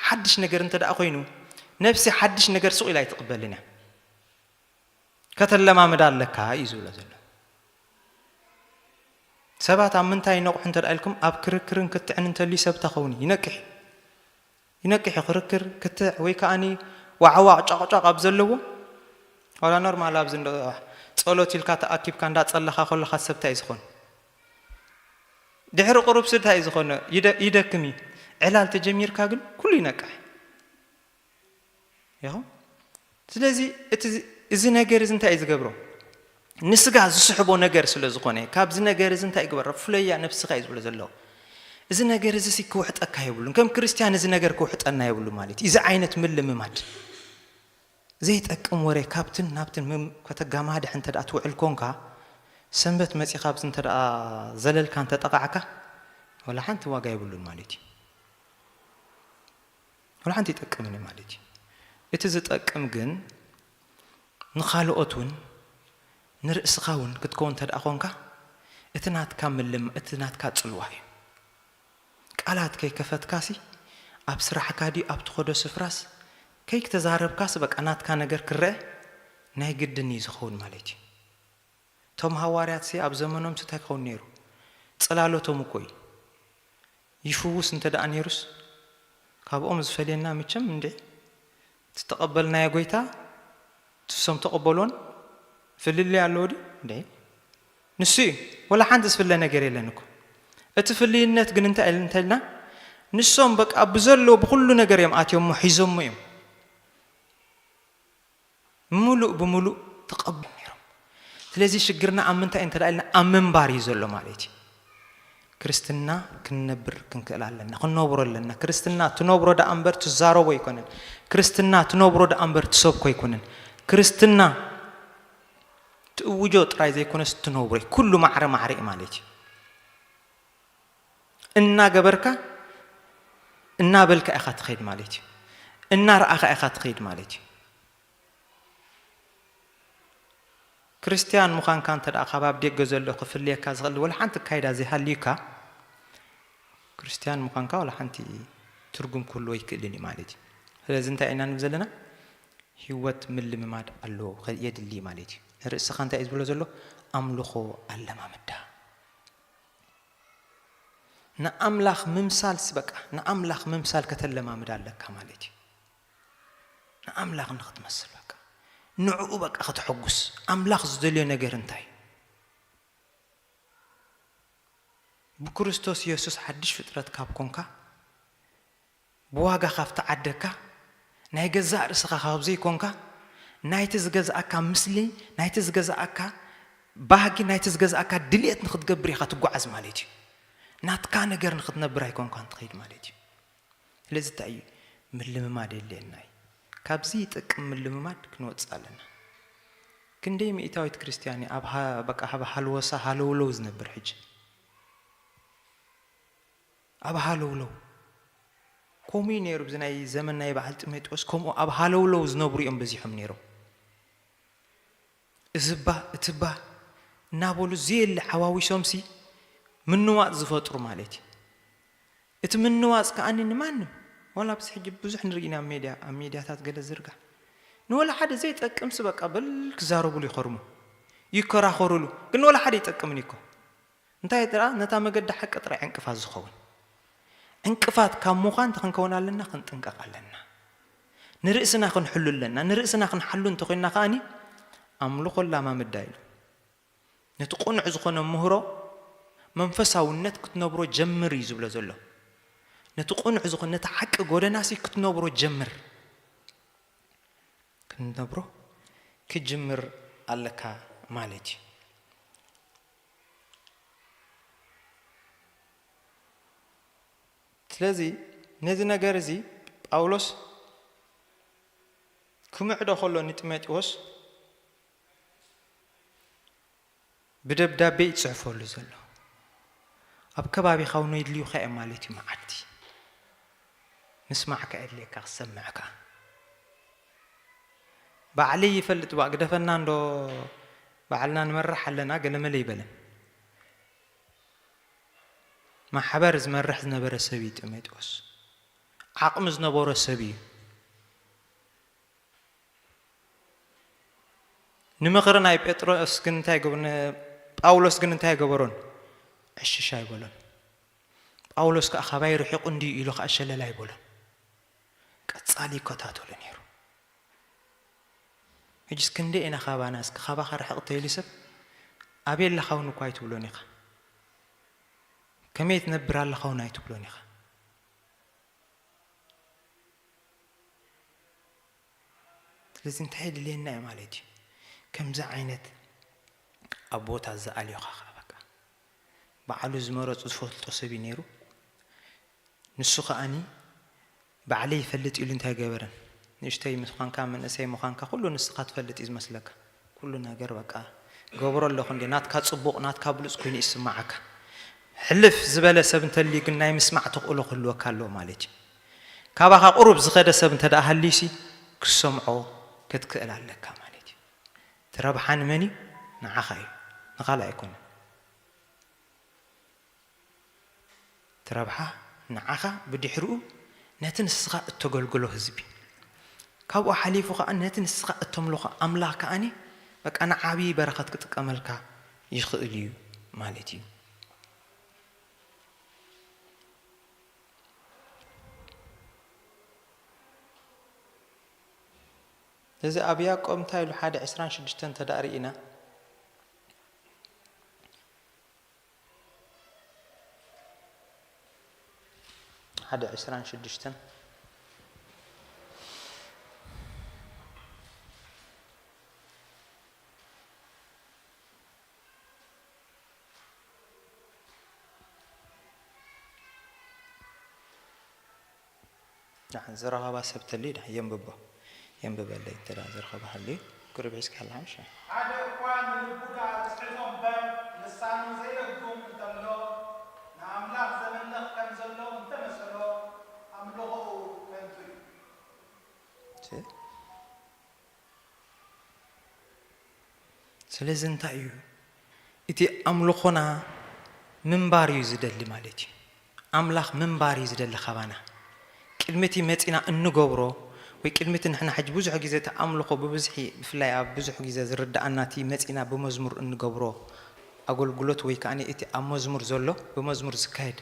ሓድሽ ነገር እንተ ደኣ ኮይኑ፣ ነፍሲ ሓድሽ ነገር ስቕ ኢላ ኣይትቕበልን እያ። ከተለማምዳ ኣለካ እዩ ዝብሎ ዘሎ። ሰባት ኣብ ምንታይ ይነቕሑ እንተ ደኣ ኢልኩም፣ ኣብ ክርክርን ክትዕን እንተልዩ ሰብ ተኸውን እዩ። ይነቅሕ እዩ። ይነቅሕ እዩ። ክርክር፣ ክትዕ ወይ ከኣኒ ዋዕዋዕ ጫቕጫቕ ኣብ ዘለዎ፣ ዋላ ኖርማል ኣብዚ እንዶ ጸሎት ኢልካ ተኣኪብካ እንዳጸለኻ ከለኻ ሰብ እንታይ እዩ ዝኾን? ድሕሪ ቁሩብ ሲ እንታይ እዩ ዝኾን? ይደ-፣ ይደክም እዩ። ዕላል ተጀሚርካ ግን ኩሉ ይነቅሕ። ኢኹም? ስለዚ እቲ፣ እዚ ነገር እዚ እንታይ እዩ ዝገብሮ? ንስጋ ዝስሕቦ ነገር ስለ ዝኾነ፣ ካብዚ ነገር እዚ እንታይ ይግበሮ? ፍለያ ነብስኻ እዩ ዝብሎ ዘሎ። እዚ ነገር እዚ ሲ ክውሕጠካ የብሉን። ከም ክርስትያን እዚ ነገር ክውሕጠና የብሉ ማለት እዩ። እዚ ዓይነት ምልምማድ። ዘይጠቅም ወረ ካብትን ናብትን ምም-፣ ከተጋማድሕ እንተ ደኣ ትውዕል ኮንካ፣ ሰንበት መጺኻ ኣብዚ እንተ ደኣ ዘለልካ እንተ ጠቓዕካ፣ ወላ ሓንቲ ዋጋ የብሉን ማለት እዩ። ወላ ሓንቲ ይጠቅምን እዩ ማለት እዩ። እቲ ዝጠቅም ግን ንኻልኦት እውን ንርእስኻ እውን ክትከውን እንተ ደኣ ኾንካ፣ እቲ ናትካ ምልም-፣ እቲ ናትካ ጽልዋ እዩ። ቃላት ከይከፈትካሲ፣ ኣብ ስራሕካ ድዩ ኣብ ትኸዶ ስፍራስ፣ ከይተዛረብካስ በቃ ናትካ ነገር ክረአ ናይ ግድን እዩ ዝኸውን ማለት እዩ። እቶም ሃዋርያትሲ ኣብ ዘመኖምሲ እንታይ ክኸውን ነይሩ? ጽላሎቶም እኮ እዩ። ይፍውስ እንተ ደኣ ነይሩስ፣ ካብኦም ዝፈልየና መቸም እንዴ፣ እቲ ተቐበልናዮ ጎይታ፣ እቲ ንሶም ተቐበሎን ፍልልይ ኣለዎ ድዩ? እንዴ፣ ንሱ እዩ። ወላ ሓንቲ ዝፍለ ነገር የለን እኮ። እቲ ፍልይነት ግን እንታይ ኢል-፣ እንታይ ኢልና? ንሶም በቃ ብዘለዎ ብኹሉ ነገር እዮም ኣትዮሞ፣ ሒዞሞ እዮም። ምሉእ ብምሉእ ተቐበሉ ነይሮም። ስለዚ ሽግርና ኣብ ምንታይ እንተ ደኣ ኢልና፣ ኣብ ምንባር እዩ ዘሎ ማለት እዩ። ክርስትና ክንነብር ክንክእል ኣለና፣ ክንነብሮ ኣለና። ክርስትና ትነብሮ ደኣ እምበር ትዛረቦ ኣይኮነን። ክርስትና ትነብሮ ደኣ እምበር ትሰብኮ ኣይኮነን። ክርስትና ትእውጆ ጥራይ ዘይኮነስ ትነብሮ እዩ። ኩሉ ማዕረ ማዕረ እዩ ማለት እዩ። እናገበርካ፣ እናበልካ ኢኻ ትኸይድ ማለት እዩ። እናረኣኻ ኢኻ ትኸይድ ማለት እዩ። ክርስትያን ምዃንካ እንተ ደኣ ካብ ኣብ ደገ ዘሎ ክፍልየካ ዝኽእል ወላ ሓንቲ ኣካይዳ ዘይሃልዩካ፣ ክርስትያን ምዃንካ ወላ ሓንቲ ትርጉም ክህልዎ ኣይክእልን እዩ ማለት እዩ። ስለዚ እንታይ ኢና ንብል ዘለና? ህይወት ምልምማድ ኣለዎ፣ ከ-፣ የድሊ ማለት እዩ። ንርእስኻ እንታይ እዩ ዝብሎ ዘሎ? ኣምልኾ ኣለማምዳ። ንኣምላኽ ምምሳልስ በቃ፣ ንኣምላኽ ምምሳል ከተለማምድ ኣለካ ማለት እዩ። ንኣምላኽ ንኽትመስል በቃ፣ ንዕኡ በቃ ከተሐጉስ። ኣምላኽ ዝደልዮ ነገር እንታይ? ብክርስቶስ የሱስ ሓድሽ ፍጥረት ካብ ኮንካ፣ ብዋጋ ካብ ተዓደካ፣ ናይ ገዛእ ርእስኻ ካብ ዘይኮንካ፣ ናይቲ ዝገዝኣካ ምስሊ፣ ናይቲ ዝገዝኣካ ባህጊ፣ ናይቲ ዝገዝኣካ ድልየት ንኽትገብር ኢኻ ትጓዓዝ ማለት እዩ። ናትካ ነገር ንኽትነብር ኣይኮንካን ትኸይድ ማለት እዩ። ስለዚ እንታይ እዩ? ምልምማድ የድልየና እዩ። ካብዚ ይጠቅም ምልምማድ ክንወጽእ ኣለና። ክንደይ ሚእታዊት ክርስትያን እዩ ኣብ ሃ-፣ በቃ ኣብ ሃልወሳ ሃለውለው ዝነብር ሕጂ? ኣብ ሃለውለው። ከምኡ እዩ ነይሩ፣ ብዚ ናይ ዘመን ናይ በዓል ጢሞቴዎስ፣ ከምኡ ኣብ ሃለውለው ዝነብሩ እዮም በዚሖም ነይሮም። እዚ እባ፣ እቲ እባ እናበሉ ዘየለ ሓዋዊሶምሲ ምንዋጽ ዝፈጥሩ ማለት እዩ። እቲ ምንዋጽ ከኣ ንማንም፣ ዋላ ኣብዚ ሕጂ ብዙሕ ንርኢ ኢና ኣብ ሜድያ፣ ኣብ ሜድያታት ገለ ዝርጋሕ። ንወላ ሓደ ዘይጠቅምሲ በቃ በል ክዛረቡሉ ይኸርሙ፣ ይከራኸሩሉ። ግን ንወላ ሓደ ይጠቅምን እዩ እኮ። እንታይ ጥራ ነታ መገዲ ሓቂ ጥራይ ዕንቅፋት ዝኸውን። ዕንቅፋት ካብ ምዃን እንታይ ክንከውን ኣለና? ክንጥንቀቕ ኣለና። ንርእስና ክንሕሉ ኣለና። ንርእስና ክንሓሉ እንተኾይንና ከኣኒ ኣምልኾ ኣላማምዳ ኢሉ። ነቲ ቅኑዕ ዝኾነ ምህሮ መንፈሳውነት ክትነብሮ ጀምር እዩ ዝብሎ ዘሎ። ነቲ ቅኑዕ ዝኾነ፣ ነቲ ሓቂ ጎደናሲ ክትነብሮ ጀምር። ክንነብሮ ክጅምር ኣለካ ማለት እዩ። ስለዚ ነዚ ነገር እዚ ጳውሎስ ክምዕዶ ከሎ ንጢሞቴዎስ ብደብዳቤ ይጽሕፈሉ ዘሎ። ኣብ ከባቢኻ እውን የድልዩኻ እዮም ማለት እዩ መዓልቲ። ምስማዕካ የድልየካ፣ ክሰምዕካ። ባዕለይ ይፈልጥ፣ ባ ግደፈና እንዶ፣ ባዕልና ንመርሕ ኣለና፣ ገለመለ ይበለን። ማሕበር ዝመርሕ ዝነበረ ሰብ እዩ ጢሞቴዎስ። ዓቕሚ ዝነበሮ ሰብ እዩ። ንምኽሪ ናይ ጴጥሮስ ግን እንታይ ገብ-፣ ን-፣ ጳውሎስ ግን እንታይ ገበሮን? ዕሽሽ ኣይበሎን። ጳውሎስ ከኣ ካባይ ርሒቑ እንድዩ ኢሉ ከኣ ሸለል ኣይበሎን። ቀጻሊ ይከታተሎ ነይሩ። ሕጅስ ክንደይ ኢና ካባና፣ እስኪ ካባኻ ርሕቕ ተይሉ ሰብ፣ ኣበይ ኣለኻ እውን እኳ ኣይትብሎን ኢኻ። ከመይ ትነብር ኣለኻ እውን ኣይትብሎን ኢኻ። ስለዚ እንታይ የድልየና እዩ ማለት እዩ? ከምዚ ዓይነት ኣብ ቦታ ዝኣልዮኻ ኸዓ በቃ ባዕሉ ዝመረጹ ዝፈልጦ ሰብ እዩ ነይሩ። ንሱ ኸኣኒ ባዕለይ ይፈልጥ ኢሉ እንታይ ገበረን? ንእሽተይ ምዃንካ፣ መንእሰይ ምዃንካ፣ ኩሉ ንስኻ ትፈልጥ እዩ ዝመስለካ። ኩሉ ነገር በቃ ገብሮ ኣለኹ እንዴ፣ ናትካ ጽቡቕ፣ ናትካ ብሉጽ ኮይኑ ይስምዓካ። ሕልፍ ዝበለ ሰብ እንተልዩ ግን ናይ ምስማዕ ተኽእሎ ክህልወካ ኣለዎ ማለት እዩ። ካባኻ ቁሩብ ዝኸደ ሰብ እንተ ደኣ ሃልዩሲ ክትሰምዖ ክትክእል ኣለካ ማለት እዩ። እቲ ረብሓ ንመን እዩ? ንዓኻ እዩ፣ ንኻልእ ኣይኮነን። እቲ ረብሓ ንዓኻ፣ ብድሕሪኡ ነቲ ንስኻ እተገልግሎ ህዝቢ። ካብኡ ሓሊፉ ኸኣ ነቲ ንስኻ እተምልኾ ኣምላኽ ከኣኒ በቃ ንዓብዪ በረኸት ክጥቀመልካ ይኽእል እዩ ማለት እዩ። እዚ ኣብ ያዕቆብ እንታይ ኢሉ ሓደ ዕስራን ሽዱሽተን እንተ ደኣ ርኢና፣ ሓደ ዕስራን ሽዱሽተን። ደሓን ዝረኸባ ሰብ ተልዩ ደሓን የንብቦ። የንብበለይ እንተ ደኣ ዝረኸባ ሃልዩ። ቁሩብ ሒዝካ ኣለኻ ምሽ? ሓደ እኳ ንልቡ ደኣ ኣጽሒቶ እምበር፣ ልሳኑ ዘይደጉም እንተሎ፣ ንኣምላኽ ዘምልኽ ከም ዘሎ እንተመሰሎ፣ ኣምልኾኡ ከንቱ እዩ። እሺ። ስለዚ እንታይ እዩ? እቲ ኣምልኾና ምንባር እዩ ዝደሊ ማለት እዩ። ኣምላኽ ምንባር እዩ ዝደሊ ካባና። ቅድሚ እቲ መጺና እንገብሮ ወይ ቅድሚ እቲ ንሕና ሕጂ ብዙሕ ግዜ እቲ ኣምልኾ ብብዝሒ ብፍላይ ኣብ ብዙሕ ግዜ ዝርድኣና እቲ መጺና ብመዝሙር እንገብሮ ኣገልግሎት ወይ ከኣ እቲ ኣብ መዝሙር ዘሎ ብመዝሙር ዝካየድ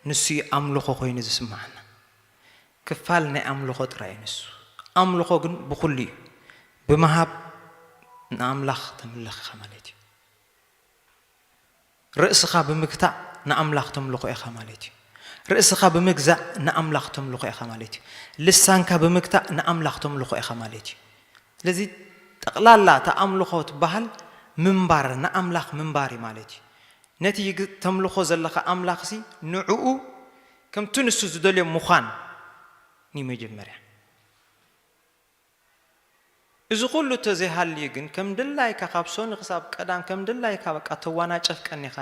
ንሱ እዩ ኣምልኾ ኮይኑ ዝስምዓና። ክፋል ናይ ኣምልኾ ጥራይ እዩ ንሱ። ኣምልኾ ግን ብኹሉ እዩ። ብምሃብ ንኣምላኽ ተምልኽ ኢኻ ማለት እዩ። ርእስኻ ብምግታእ ንኣምላኽ ተምልኾ ኢኻ ማለት እዩ። ርእስኻ ብምግዛእ ንኣምላኽ ተምልኾ ኢኻ ማለት እዩ። ልሳንካ ብምግታእ ንኣምላኽ ተምልኾ ኢኻ ማለት እዩ። ስለዚ ጠቕላላ እታ ኣምልኾ ትበሃል ምንባር፣ ንኣምላኽ ምንባር እዩ ማለት እዩ። ነቲ ይግ-፣ ተምልኾ ዘለኻ ኣምላኽሲ ንዕኡ ከምቲ ንሱ ዝደልዮ ምዃን እዩ መጀመርያ። እዚ ኩሉ እንተዘይሃልዩ ግን ከም ድላይካ ካብ ሶኒ ክሳብ ቀዳም ከም ድላይካ በቃ ተዋናጨፍ ቀኒኻ፣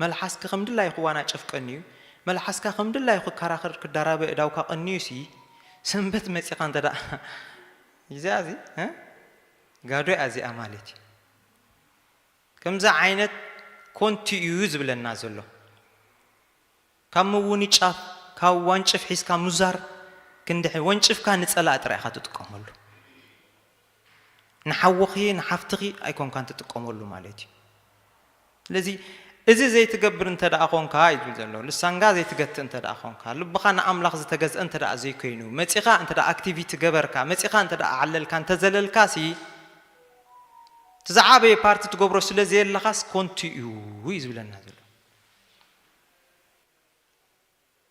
መልሓስኪ ከም ድላዩ ክዋናጨፍ ቀንዩ፣ መልሓስካ ከም ድላዩ ክከራኸር ክደራበ እዳውካ ቀንዩሲ፣ ሰንበት መጺኻ እንተ ደኣ እዚኣ እዚ፣ እ? ጋዶ እያ እዚኣ ማለት እዩ። ከምዚ ዓይነት ኮንቲ እዩ ዝብለና ዘሎ። ካብ ምውንጫፍ፣ ካብ ዋንጭፍ ሒዝካ ምዛር ክንድሒ፣ ወንጭፍካ ንጸላእ ጥራይ ኢኻ ትጥቀመሉ። ንሓውኺ፣ ንሓፍትኺ ኣይኮንካን ትጥቀመሉ ማለት እዩ። ስለዚ እዚ ዘይትገብር እንተ ደኣ ኾንካ እዩ ዝብል ዘሎ። ልሳንካ ዘይትገትእ እንተ ደኣ ኾንካ፣ ልብኻ ንኣምላኽ ዝተገዝአ እንተ ደኣ ዘይኮይኑ፣ መጺኻ እንተ ደኣ ኣክቲቪቲ ገበርካ፣ መጺኻ እንተ ደኣ ዓለልካ፣ እንተ ዘለልካሲ፣ እቲ ዝዓበየ ፓርቲ ትገብሮ ስለ ዘየለኻስ ኮንቱ እዩ፣ እዩ ዝብለና ዘሎ።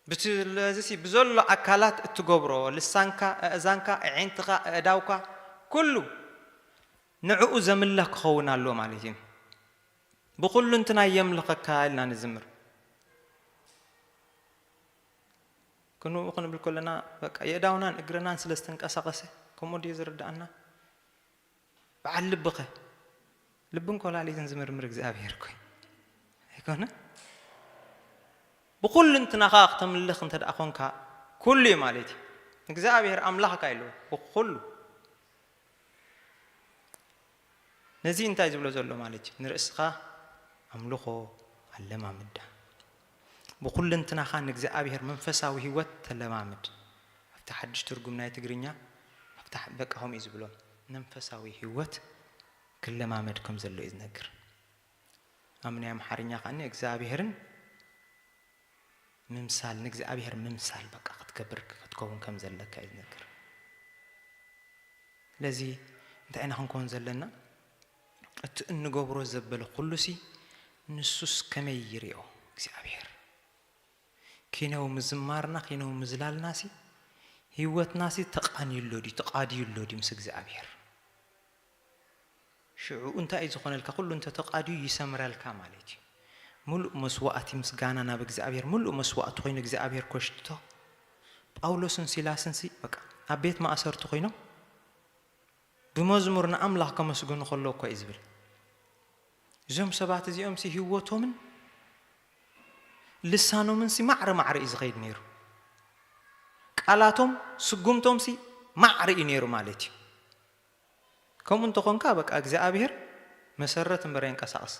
ብቲ-፣ ስለዚሲ ብዘሎ ኣካላት እትገብሮ፣ ልሳንካ፣ ኣእዛንካ፣ ኣዒንትኻ፣ ኣእዳውካ፣ ኩሉ ንዕኡ ዘምልኽ ክኸውን ኣለዎ ማለት እዩ። ብኹሉ እንትናይ የምልኸካ ኢልና ንዝምር። ክንኡ ክንብል ከለና፣ በቃ፣ የእዳውናን እግርናን ስለ ዝተንቀሳቐሰ፣ ከምኡ ድዩ ዝርድኣና? በዓል ልብኸ? ልብን ኮላሊትን ዝምርምር እግዚኣብሔር እኮ እዩ። ኣይኮነ? ብኹሉ እንትናኻ ክተምልኽ እንተ ደኣ ኾንካ፣ ኩሉ እዩ ማለት እዩ። እግዚኣብሔር ኣምላኽካ ኢሉ ብኹሉ። ነዚ እንታይ ዝብሎ ዘሎ ማለት እዩ? ንርእስኻ ኣምልኾ ኣለማምዳ። ብኹልንትናኻ ንእግዚኣብሔር መንፈሳዊ ህይወት ተለማምድ። ኣብቲ ሓድሽ ትርጉም ናይ ትግርኛ፣ ኣብቲ ሓ-፣ በቃ ከምኡ እዩ ዝብሎ። መንፈሳዊ ህይወት ክለማመድ ከም ዘሎ እዩ ዝነግር። ኣብ ናይ ኣምሓርኛ ከኣ እግዚኣብሔርን ምምሳል፣ ንእግዚኣብሔር ምምሳል በቃ ክትገብር፣ ክትከውን ከም ዘለካ እዩ ዝነግር። ስለዚ እንታይ ኢና ክንከውን ዘለና? እቲ እንገብሮ ዘበለ ኩሉሲ ንሱስ ከመይ ይሪኦ እግዚኣብሔር? ኪነው ምዝማርና፣ ኪነው ምዝላልናሲ ህይወትናሲ ተቓንዩ ኣሎ ድዩ? ተቓድዩ ኣሎ ድዩ ምስ እግዚኣብሔር? ሽዑ እንታይ እዩ ዝኾነልካ? ኩሉ እንተ ተቓድዩ ይሰምረልካ ማለት እዩ። ምሉእ መስዋእቲ ምስጋና ናብ እግዚኣብሔር ምሉእ መስዋእቲ ኮይኑ እግዚኣብሔር ኮሽትቶ። ጳውሎስን ሲላስንሲ በቃ ኣብ ቤት ማእሰርቲ ኮይኖም ብመዝሙር ንኣምላኽ ከመስግኑ ከለዉ እኮ እዩ ዝብል። እዞም ሰባት እዚኦምሲ ህይወቶምን ልሳኖምንሲ ማዕረ ማዕረ እዩ ዝኸይድ ነይሩ። ቃላቶም፣ ስጉምቶምሲ ማዕረ እዩ ነይሩ ማለት እዩ። ከምኡ እንተኾንካ በቃ እግዚኣብሔር መሰረት እምበር የንቀሳቕስ።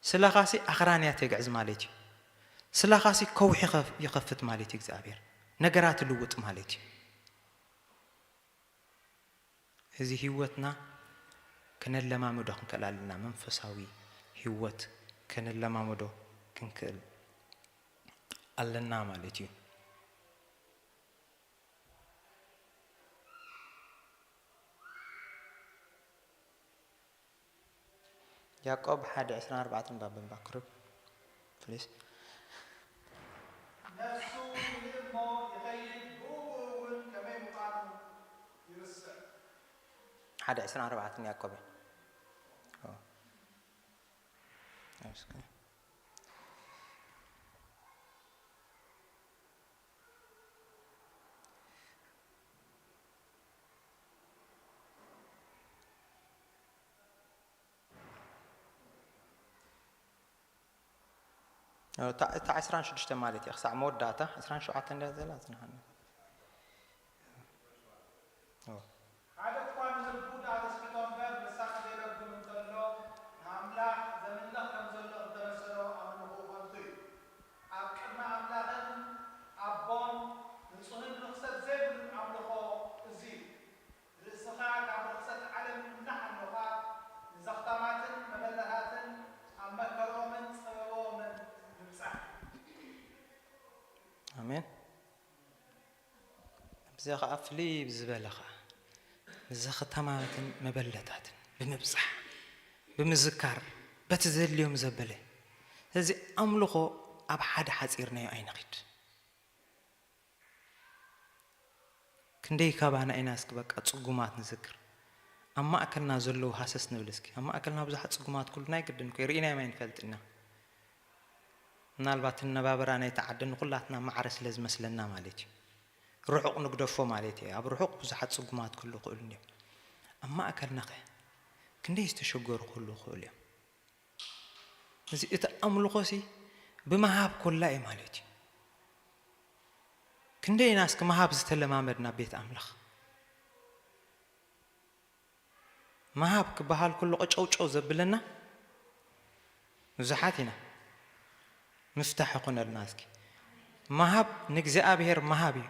ስለኻሲ ኣኽራንያት የግዕዝ ማለት እዩ። ስለኻሲ ከውሒ ይኸፍ-፣ ይኸፍት ማለት እዩ እግዚኣብሔር። ነገራት ይልውጥ ማለት እዩ። እዚ ህይወትና ከነለማምዶ ክንክእል ኣለና። መንፈሳዊ ህይወት ከነለማምዶ ክንክእል ኣለና ማለት እዩ። ያዕቆብ ሓደ ዕስራን ኣርባዕተን ባብ እምባ ክርብ፣ ፕሊስ። ነፍሱ ይህብ እሞ ይኸይድ፣ ብኡ ብኡ እውን ከመይ ምዃኑ ይርስዕ። ሓደ ዕስራን ኣርባዕተን ያዕቆብ። ኦ። እስኪ። እታ፣ እታ ዕስራን ሽዱሽተ ማለት እያ፣ ክሳዕ መወዳእታ ዕስራን ሸውዓተን እንድያ ዘላ፣ ጽንሓኒ። እዎ። ሓደ እኳ ንልቡ ዳተስሕቶ እምበር፣ ንሳ ክደለጉም እንተሎ፣ ንኣምላኽ ዘምልኽ ከም ዘሎ እንተመሰሎ፣ ኣምልኾኡ ከንቱ እዩ። ኣብ ቅድሚ ኣምላኽን ኣቦን ንጹህን ርኽሰት ዘይብሉን ኣምልኾ እዚ እዩ። ርእስኻ ካብ ርኽሰት ዓለም ምምናሕ ኣሎኻ፣ ንዘኽታማትን መበለታትን ኣብ መከርኦምን ጸበባኦምን ምብጻሕ። ኣሜን። እዚ ኸኣ ፍልይ ብዝበለ ኸኣ ንዘኽታማትን መበለታትን ብምብጻሕ፣ ብምዝካር፣ በቲ ዘድልዮም ዘበለ። ስለዚ ኣምልኾ ኣብ ሓደ ሓጺርናዮ ኣይንኺድ። ክንደይ ካባና ኢና እስኪ በቃ ጽጉማት ንዝክር? ኣብ ማእከልና ዘለዉ ሃሰስ ንብል እስኪ። ኣብ ማእከልና ብዙሓት ጽጉማት ኩልና ኣይግድን እኮ፣ ርኢናዮም ኣይንፈልጥን ኢና። ምናልባት ኣነባብራ ናይቲ ዓዲ ንኹላትና ማዕረ ስለ ዝመስለና ማለት እዩ። ርሑቕ ንግደፎ ማለት እዩ። ኣብ ርሑቕ ብዙሓት ጽጉማት ክህሉ ይኽእሉ እዮም። ኣብ ማእከልናኸ ክንደይ ዝተሸገሩ ክህሉ ይኽእሉ እዮም። እዚ እቲ ኣምልኾሲ ብምሃብ ኮላ እዩ ማለት እዩ። ክንደይ ኢና እስኪ ምሃብ ዝተለማመድና ቤት ኣምላኽ? ምሃብ ክበሃል ከሎ ቀጨውጨው ዘብለና ብዙሓት ኢና። ምፍታሕ ይኹነልና እስኪ። ምሃብ ንእግዚኣብሔር ምሃብ እዩ።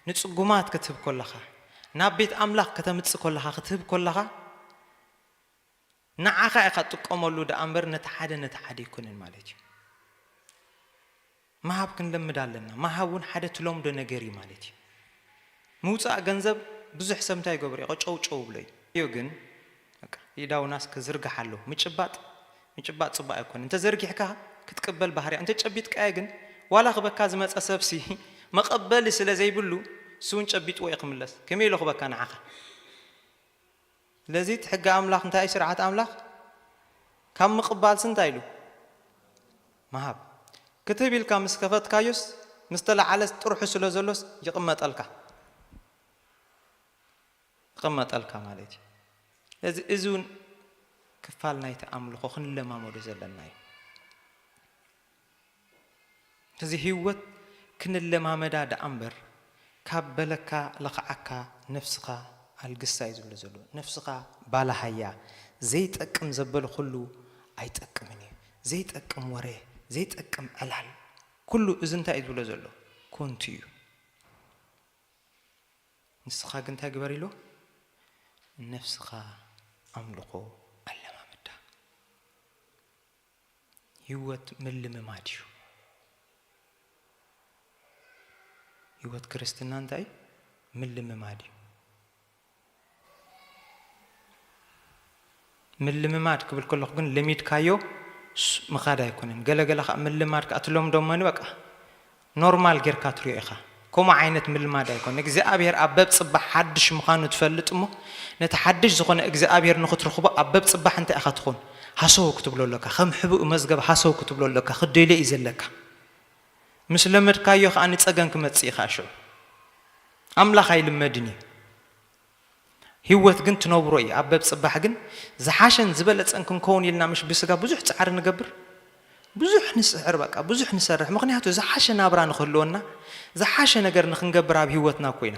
ንጽጉማት ክትህብ ከለኻ፣ ናብ ቤት ኣምላኽ ከተምጽእ ከለኻ፣ ክትህብ ከለኻ፣ ንዓኻ ኢኻ ትጥቀመሉ ደኣ እምበር ነቲ ሓደ ነቲ ሓደ ኣይኮነን ማለት እዩ። ምሃብ ክንለምድ ኣለና። ምሃብ እውን ሓደ ትለምዶ ነገር እዩ ማለት እዩ። ምውጻእ ገንዘብ ብዙሕ ሰብ እንታይ ይገብር እዩ? ቀጨውጨው ብሎ እዩ። እዩ ግን በቃ ኢዳውናስ ክዝርግሕ ኣለዎ። ምጭባጥ፣ ምጭባጥ ጽቡቕ ኣይኮነን። እንተ ዘርጊሕካ ክትቅበል ባህርያ፣ እንተ ጨቢጥካዮ ግን ዋላ ክበካ ዝመጸ ሰብሲ መቐበሊ ስለ ዘይብሉ እሱ እውን ጨቢጥዎ እዩ ክምለስ። ከመይ ኢሉ ክበካ ንዓኻ? ስለዚ እቲ ሕጊ ኣምላኽ እንታይ እዩ? ስርዓት ኣምላኽ ካብ ምቕባልሲ እንታይ ኢሉ? ምሃብ። ክትህብ ኢልካ ምስ ከፈትካዮስ፣ ምስ ተለዓለስ ጥርሑ ስለ ዘሎስ ይቕመጠልካ። ክቕመጠልካ ማለት እዩ። ስለዚ እዚ እውን ክፋል ናይቲ ኣምልኾ ክንለማመዶ ዘለና እዩ። እዚ ህይወት ክንለማመዳ ደኣ እምበር፣ ካብ በለካ ለኽዓካ ነፍስኻ ኣልግሳ እዩ ዝብሎ ዘሎ። ነፍስኻ ባላሃያ፣ ዘይጠቅም ዘበለ ኩሉ ኣይጠቅምን እዩ። ዘይጠቅም ወረ፣ ዘይጠቅም ዕላል፣ ኩሉ እዚ እንታይ እዩ ዝብሎ ዘሎ? ኮንቱ እዩ። ንስኻ ግን እንታይ ግበር ኢሎ? ነፍስኻ ኣምልኾ ኣለማምዳ። ህይወት ምልምማድ እዩ። ህይወት ክርስትና እንታይ እዩ? ምልምማድ እዩ። ምልምማድ ክብል ከለኹ ግን ለሚድካዮ ስ-፣ ምኻድ ኣይኮነን። ገለገለ ከዓ ምልማድ ከዓ ትለምዶ እሞ በቃ ኖርማል ጌርካ ትሪኦ ኢኻ። ከምኡ ዓይነት ምልማድ ኣይኮነን። እግዚኣብሔር ኣብ በብ ጽባሕ ሓድሽ ምዃኑ ትፈልጥ እሞ፣ ነቲ ሓድሽ ዝኾነ እግዚኣብሔር ንኽትረኽቦ ኣብ በብ ጽባሕ እንታይ ኢኻ ትኾን? ሃሰው ክትብሎ ኣለካ። ከም ሕብኡ መዝገብ ሃሰው ክትብሎ ኣለካ። ክደልዮ እዩ ዘለካ። ምስ ለመድካዮ ከዓ ንጸገም ክመጽእ እዩ ከዓ ሽዑ። ኣምላኽ ኣይልመድን እዩ። ህይወት ግን ትነብሮ እዩ። ኣብ በብ ጽባሕ ግን ዝሓሸን ዝበለጸን ክንከውን ኢልና ምሽ ብስጋ ብዙሕ ጻዕሪ ንገብር? ብዙሕ ንስዕር፣ በቃ ብዙሕ ንሰርሕ። ምኽንያቱ ዝሓሸ ናብራ ንኽህልወና፣ ዝሓሸ ነገር ንኽንገብር ኣብ ህይወትና እኮ ኢና።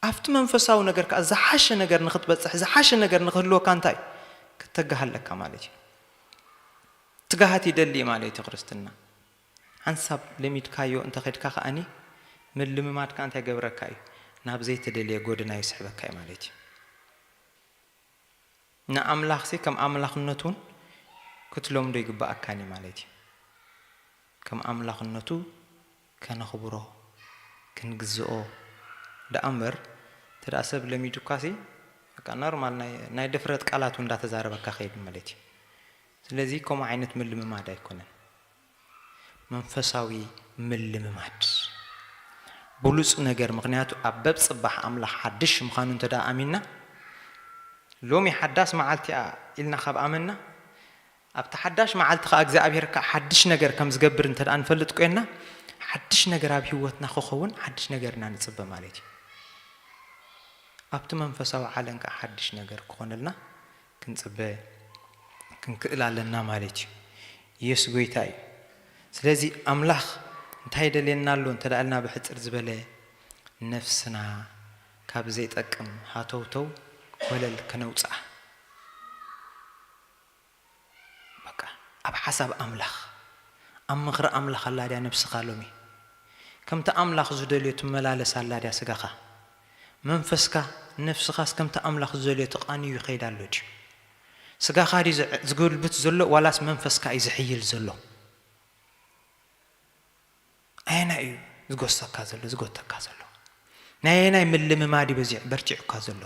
ኣብቲ መንፈሳዊ ነገር ከኣ ዝሓሸ ነገር ንኽትበጽሕ፣ ዝሓሸ ነገር ንኽህልወካ እንታይ? ክትተግህ ኣለካ ማለት እዩ። ትግሃት ይደሊ ማለት እዩ ክርስትና። ሓንሳብ ለሚድካዮ እንተ ኸድካ ከኣኒ ምልምማድካ እንታይ ገብረካ እዩ? ናብ ዘይተደልየ ጎደና ይስሕበካ እዩ ማለት እዩ። ንኣምላኽሲ ከም ኣምላኽነቱ እውን ክትለምዶ ይግብኣካን እዩ ማለት እዩ። ከም ኣምላኽነቱ ከነኽብሮ፣ ክንግዝኦ ደኣ እምበር፣ እንተ ደኣ ሰብ ለሚዱካሲ፣ በቃ ኖርማል ናይ፣ ናይ ድፍረት ቃላት እውን እንዳተዛረበካ ከይድ ማለት እዩ። ስለዚ ከምኡ ዓይነት ምልምማድ ኣይኮነን። መንፈሳዊ ምልምማድ። ብሉጽ ነገር፣ ምኽንያቱ ኣብ በብ ጽባሕ ኣምላኽ ሓድሽ ምዃኑ እንተ ደኣ ኣሚንና፣ ሎሚ ሓዳስ መዓልቲ እያ ኢልና ካብ ኣመንና፣ ኣብቲ ሓዳሽ መዓልቲ ከኣ እግዚኣብሔር ከኣ ሓድሽ ነገር ከም ዝገብር እንተ ደኣ ንፈልጥ ኮይንና፣ ሓድሽ ነገር ኣብ ህይወትና ክኸውን ሓድሽ ነገር ኢና ንጽበ ማለት እዩ። ኣብቲ መንፈሳዊ ዓለም ከኣ ሓድሽ ነገር ክኾነልና ክንጽበ ክንክእል ኣለና ማለት እዩ። ኢየሱስ ጎይታ እዩ። ስለዚ ኣምላኽ እንታይ ይደልየና ኣሎ እንተ ደኣ ኢልና ብሕጽር ዝበለ ነፍስና ካብ ዘይጠቅም ሃተውተው ኮለል ከነውጽኣ። በቃ ኣብ ሓሳብ ኣምላኽ፣ ኣብ ምኽሪ ኣምላኽ ኣላ ድያ ነፍስኻ ሎሚ? ከምቲ ኣምላኽ ዝደልዮ ትመላለስ ኣላ ድያ ስጋኻ? መንፈስካ፣ ነፍስኻስ ከምቲ ኣምላኽ ዝደልዮ ተቓንዩ ይኸይድ ኣሎ ድዩ? ስጋኻ ድዩ ዝዕ-፣ ዝጎልብት ዘሎ ዋላስ መንፈስካ እዩ ዝሕይል ዘሎ? ኣየናይ እዩ ዝጎሰካ ዘሎ፣ ዝጎተካ ዘሎ? ናይ ኣየናይ ምልምማድ እዩ በዚዕ-፣ በርቲዑካ ዘሎ?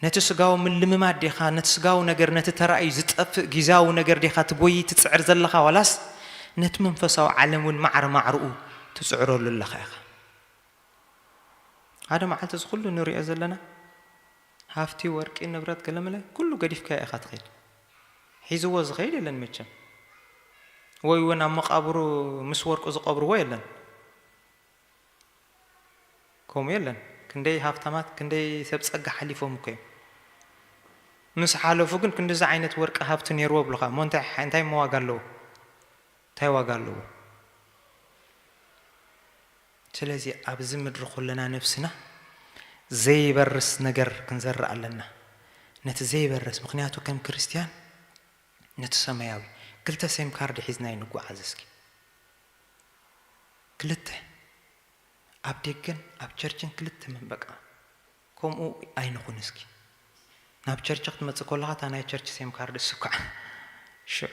ነቲ ስጋዊ ምልምማድ ዲኻ፣ ነቲ ስጋዊ ነገር፣ ነቲ ተራእዩ ዝጠፍእ ግዝያዊ ነገር ዲኻ ትጎዪ ትጽዕር ዘለኻ፣ ዋላስ ነቲ መንፈሳዊ ዓለም እውን ማዕረ ማዕርኡ ትጽዕረሉ ኣለኻ ኢኻ? ሓደ መዓልቲ እዚ ኩሉ ንሪኦ ዘለና ሃፍቲ፣ ወርቂ፣ ንብረት፣ ገለመለ ኩሉ ገዲፍካዮ ኢኻ ትኸይድ። ሒዝዎ ዝኸይድ የለን መቸም። ወይ እውን ኣብ መቓብሩ ምስ ወርቁ ዝቐብርዎ የለን። ከምኡ የለን። ክንደይ ሃፍታማት፣ ክንደይ ሰብ ጸጋ ሓሊፎም እኮ እዮም። ምስ ሓለፉ ግን ክንድዚ ዓይነት ወርቂ ሃብቲ ነይርዎ ብሉኻ። እሞ እንታይ፣ እንታይ እሞ ዋጋ ኣለዎ? እንታይ ዋጋ ኣለዎ? ስለዚ ኣብዚ ምድሪ ኩልና ነፍስና ዘይበርስ ነገር ክንዘርእ ኣለና። ነቲ ዘይበርስ፣ ምኽንያቱ ከም ክርስትያን ነቲ ሰማያዊ ክልተ ሴም ካርድ ሒዝና ይንጓዓዝ እስኪ። ክልተ፣ ኣብ ደገን ኣብ ቸርችን ክልተ መንበቃ። ከምኡ ኣይንኹን እስኪ። ናብ ቸርች ክትመጽእ ከለኻ እታ ናይ ቸርች ሴም ካርድ እሱ ከዓ ሽዑ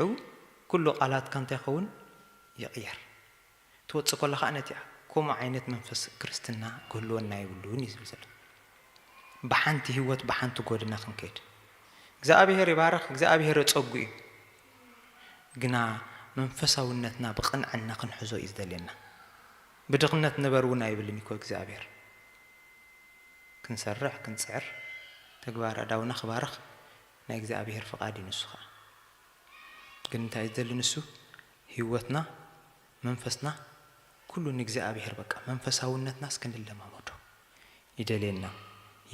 ኩሉ ቃላትካ እንታይ ይኸውን? ይቕየር። ትወጽእ ከሎ ከዓ ነቲኣ ከምኡ ዓይነት መንፈስ ክርስትና ክህልወና የብሉን እዩ ዝብል ዘሎ። ብሓንቲ ህይወት ብሓንቲ ጎድና ክንከይድ። እግዚኣብሔር ይባርኽ፣ እግዚኣብሔር የጸጉ እዩ። ግና መንፈሳውነትና ብቕንዕና ክንሕዞ እዩ ዝደልየና። ብድኽነት ንበር እውን ኣይብልን እኮ እግዚኣብሔር። ክንሰርሕ፣ ክንጽዕር፣ ተግባር ኣእዳውና ክባርኽ ናይ እግዚኣብሔር ፍቓድ እዩ ንሱ ኸዓ። ግን እንታይ እዩ ዝደሊ ንሱ? ህይወትና፣ መንፈስና፣ ኩሉ ንእግዚኣብሔር በቃ መንፈሳውነትናስ ክንለማመዶ ይደልየና።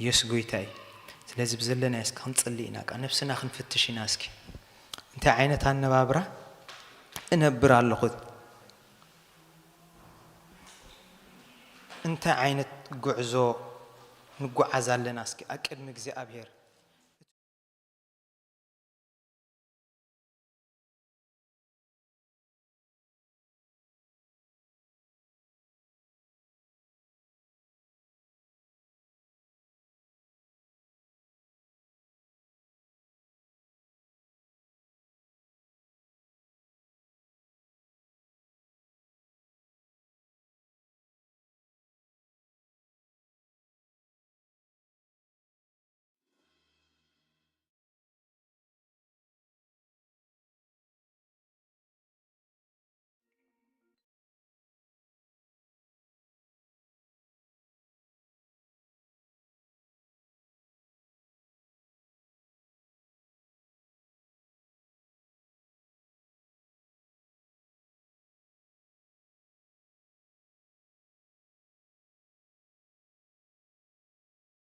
ኢየሱስ ጎይታ እዩ። ስለዚ ብዘለናዮ እስኪ ክንጽሊ ኢና፣ ቃ ነፍስና ክንፍትሽ ኢና። እስኪ እንታይ ዓይነት ኣነባብራ እነብር ኣለኹ? እንታይ ዓይነት ጉዕዞ ንጓዓዝ ኣለና? እስኪ ኣብ ቅድሚ እግዚኣብሔር